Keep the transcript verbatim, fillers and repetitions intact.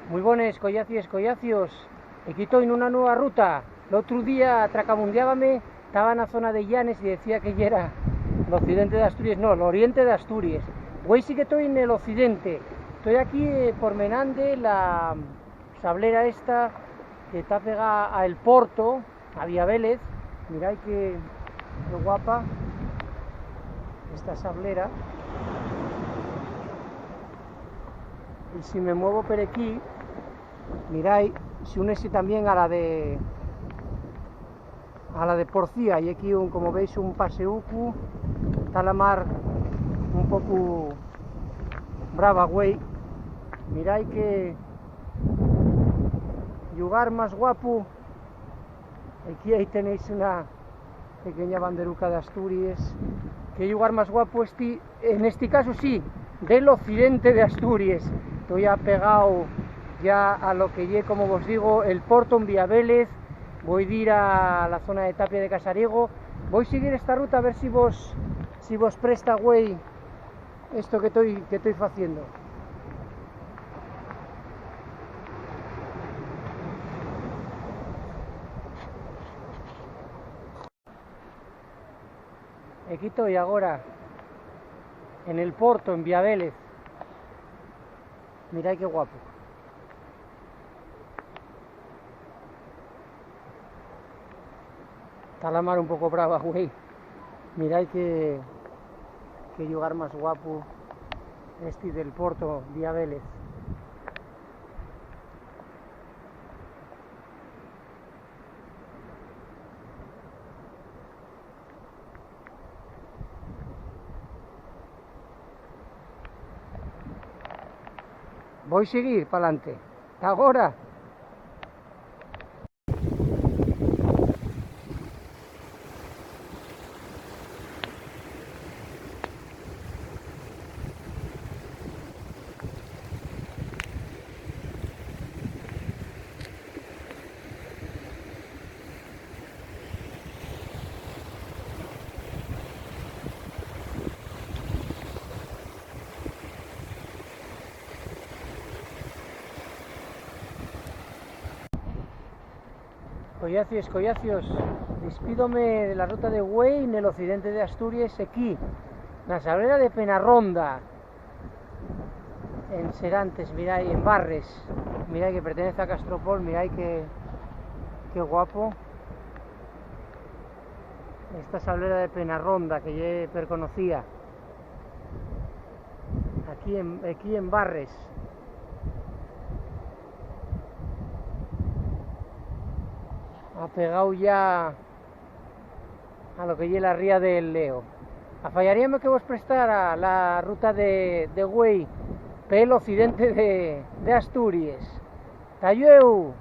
Mui bones, collacies, collacios. Equí toi nuna nueva ruta. L'otru día tracamundiábame, taba na zona de Llanes y decía que yera l'occidente d'Asturies, no, l'oriente d'Asturies. Güei sí que toi nel occidente. Toi aquí, eh, por menande la sablera esta que ta pegá a El Porto, a Vía Vélez. Mirai qué, qué guapa esta sablera. Y si me muevo per equí, mirai, si unesi tamién a la de, a la de Porcía. Y equí un, como veis, un paseucu, ta la mar un poco brava, güei. Mirai qué llugar más guapu. Equí ahí tenéis una pequeña banderuca d'Asturies. Qué llugar más guapu esti, en esti casu sí, del occidente d'Asturies. Toi apegao ya a lo que ye, como vos digo, El Porto en Vía Vélez. Voi dir a la zona de Tapia de Casariego. Voi siguir esta ruta a ver si vos, si vos presta, güei, esto que toi, que toi faciendo. Equí toi agora, en El Porto, en Vía Vélez. Mirai qué guapo. Ta la mar un poco brava, güei. Mirai qué, qué llugar más guapu esti del Porto, Vía Vélez. Voi siguir p'alante. Ta agora. Collacies, collacios, dispídome de la ruta de güei nel occidente d'Asturies, equí, na sablera de Penarronda, en Serantes, mirai, en Barres, mirai que pertenece a Castropol, mirai qué, qué guapo esta sablera de Penarronda, que ye perconocía. Aquí en, aquí en Barres. Apegao ya a lo que ye la ría del Leo. Afayaríame que vos prestara la ruta de, de güei pel occidente de, de Asturies. Ta llueu.